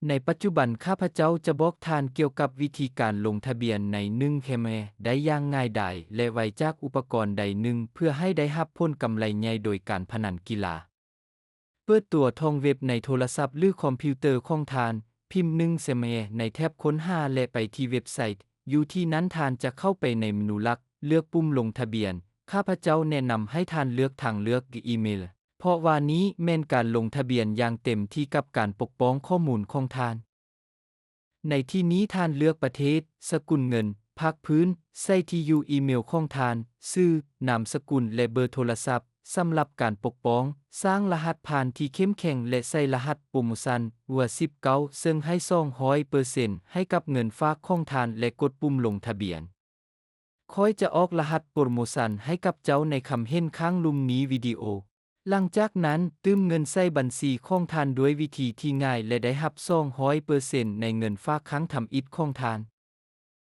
ໃນປັດຈຸບັນ ຂ້າພະເຈົ້າຈະບອກທ່ານກ່ຽວກັບວິທີການລົງທະບຽນໃນໜຶ່ງແຄມແອໄດ້ຢ່າງງ່າຍດາຍ ແລະ ໄວຈາກອຸປະກອນໃດໜຶ່ງ ເພື່ອໃຫ້ໄດ້ຮັບຜົນກຳໄລໃຫຍ່ໂດຍການພະນັນກິລາ. ເປີດຕົວທອງເວັບໃນໂທລະສັບ ຫຼື ຄອມພິວເຕີຂອງທ່ານ, ພິມໜຶ່ງແຄມແອໃນແທັບຄົ້ນຫາ ແລະ ໄປທີ່ເວັບໄຊ. ຢູ່ທີ່ນັ້ນທ່ານຈະເຂົ້າໄປໃນເມນູຫຼັກ, ເລືອກປຸ່ມລົງທະບຽນ. ຂ້າພະເຈົ້າແນະນຳໃຫ້ທ່ານເລືອກທາງເລືອກອີເມລ, ເພາະວ່ານີ້ແມ່ນການລົງທະບຽນຢ່າງເຕັມທີ່ກັບການປົກປ້ອງຂໍ້ມູນຂອງທ່ານ. ໃນທີ່ນີ້ທ່ານເລືອກປະເທດ, ສະກຸນເງິນ, ພາກພື້ນ, ໃສ່ທີ່ຢູ່ອີເມລຂອງທ່ານ, ຊື່, ນາມສະກຸນ ແລະ ເບີໂທລະສັບ. ສຳລັບການປົກປ້ອງ, ສ້າງລະຫັດຜ່ານທີ່ເຂັ້ມແຂງ ແລະ ໃສ່ລະຫັດໂປຣໂມຊັນ ເວີສິບເກົ້າ ເຊິ່ງໃຫ້ສອງຮ້ອຍເປີເຊັນໃຫ້ກັບເງິນຝາກຂອງທ່ານ ແລະ ກົດປຸ່ມລົງທະບຽນ. ຂ້ອຍຈະອອກລະຫັດໂປຣໂມຊັນໃຫ້ກັບເຈົ້າໃນຄຳເຫັນຂ້າງລຸ່ມນີ້ວິດີໂອ. ຫຼັງຈາກນັ້ນ, ຕື່ມເງິນໃສ່ບັນຊີຂອງທ່ານດ້ວຍວິທີທີ່ງ່າຍ ແລະ ໄດ້ຮັບສອງຮ້ອຍເປີເຊັນໃນເງິນຝາກຄັ້ງທຳອິດຂອງທ່ານ.